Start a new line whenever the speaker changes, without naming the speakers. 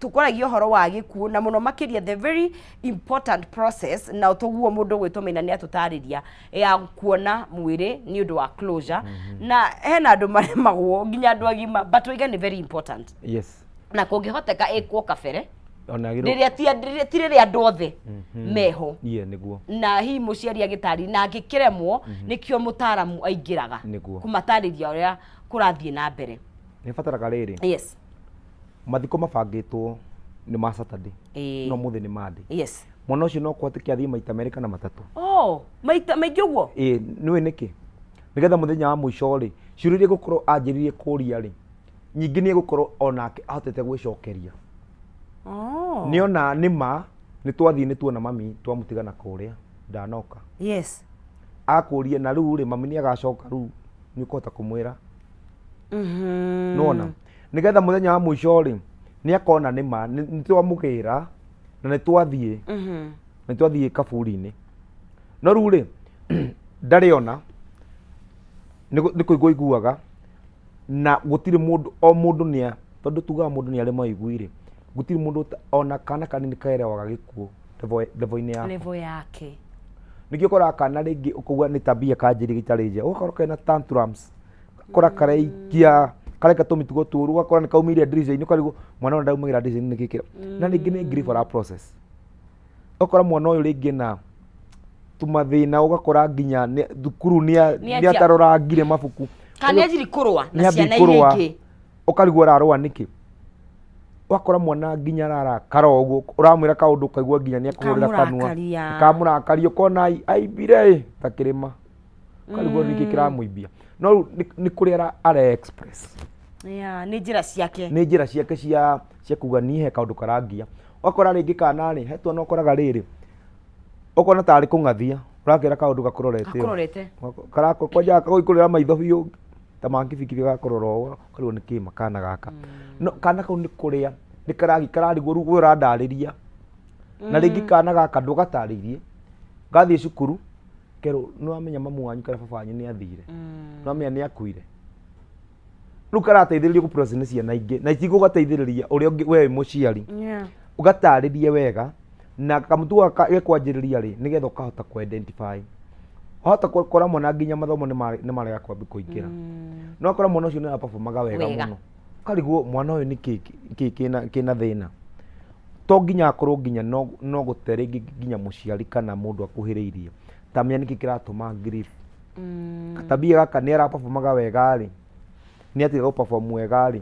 Tũkwaragia ũhoro wa gĩkuũ na mũno makĩria the very important process, na tũguo mũndũ gwĩtwo Maina nĩ atũtarĩria ya kuona mwĩrĩ nĩ ũndũ wa closure. Na hena andũ maremagwo, nginya andũ agima, but waiga nĩ very important. Na kũngĩhoteka ĩkwo kabere
ona agĩrĩirwo
rĩrĩa ti rĩrĩa andũ othe meho.
Iye, nĩguo.
Na hihi mũciari agĩtarĩria na angĩkĩremwo, nĩkĩo mũtaaramu aingĩraga kũmatarĩria ũrĩa kũrathiĩ na mbere.
Nĩ bataraga rĩrĩ, mathiko mabangĩtwo nĩ ma Saturday, no mũthĩ nĩ Monday. Mwana ũcio no kũhoteke athiĩ maita 2 kana 3.
Oh, maita maingĩ ũguo?
Ĩĩ, nĩũĩ nĩkĩ? Nĩgetha mũthenya wa mũico rĩ, ciũria iria egũkorwo anjĩrĩirie kũria rĩ, nyingĩ nĩ egũkorwo onake ahotete gwĩcokeria. Nĩona nĩma nĩ twathiĩ, nĩ tuona mami, twamũtiga na kũrĩa ndanoka. Akũrie na rĩu rĩ, mami nĩ agacoka rĩu, nĩ ũkũhota kũmwĩra. Nĩwona, nĩgetha mũthenya wa mũico rĩ, nĩ akona nĩma nĩ twamũgĩra na nĩ twathiĩ, nĩ twathiĩ kaburi-inĩ. No rĩu rĩ, ndarĩ ona nĩ kũigua iguaga, na gũtirĩ mũndũ o mũndũ nĩ, tondũ tugaga mũndũ nĩ arĩ maigui rĩ, gũtirĩ mũndũ ona kana kanini kaerewaga gĩkuũ level-inĩ yako.
Level yake.
Nĩkĩo ũkoraga kana rĩngĩ ũkauga nĩ tabia kanjĩrĩ gĩtarĩ njega, ũgakora kena tantrums, ũgakora karaikia, kareka tũmĩtugo tũru, ũgakora nĩ kaumĩire ndirica-inĩ, ũkarigwo mwana ũyũ ndaumagĩra ndirica-inĩ nĩkĩ kĩra, na rĩngĩ nĩ grief ara process. Ũgakora mwana ũyũ rĩngĩ na tũmathĩna, ũgakora nginya thukuru
Nĩ
nĩ atarorangire mabuku.
Kana nĩ anjiri kũrũa na
Nĩ ambi
ciana iria
kũrũa.
ingĩ.
Ũkarigwo ararũa nĩkĩ, ũgakora mwana nginya ararakara ũguo, ũramwĩra kaũndũ ũkaigua nginya nĩ akũhũrĩra kanua.
Kamũrakaria.
Kamũrakaria, ũkona aimbire ĩ ta kĩrĩma, ũkarigwo nĩkĩ kĩramũimbia, no rĩu nĩ kũrĩa ara express.
Yeah, nĩ njĩra ciake.
Nĩ njĩra ciake cia kuga niĩ he kaũndũ karangia. Ũgakora rĩngĩ kana rĩ, he twana ũkoraga rĩrĩ, ũkona tarĩ kũng'athia ũrakera kaũndũ gakũrorete ũũ.
Gakũrorete.
Kwanja gakagũikũrĩra maitho biũ ta ma kibikibi, gakũrora ũũ, ũkarigwo nĩ kĩma kana gaka. No kana kau nĩ kũrĩa nĩ karagi kararigwo rĩu we ũrandarĩria, na rĩngĩ kana gaka ndũgatarĩirie, gathiĩ cukuru kerwo, nĩ wamenya mamu wanyu kana baba wanyu nĩ athire, nĩ wamenya nĩ akuire. Rĩu karateithĩrĩrio gũ process nĩ ciana ingĩ, na itigũgateithĩrĩria ũrĩa ũngĩ we wĩ mũciari. Ũgatarĩrie wega na kamũtugo gaka gekwanjĩrĩria rĩ, nĩgetha ũkahota kũ identify. Wahota gũkora mwana nginya mathomo nĩ marega kwambia kũingĩra, no akora mwana ũcio nĩ araperformaga wega
Wega.
mũno, ũkarigwo mwana ũyũ nĩ kĩ kĩ kĩna thĩna. To nginya akorwo nginya no gũte rĩngĩ nginya mũciari kana mũndũ akuhĩrĩirie, tamenya nĩkĩ kĩratũma grief. Katabia gaka, nĩ araperformaga wega rĩ, nĩ atiga gũ perform wega rĩ.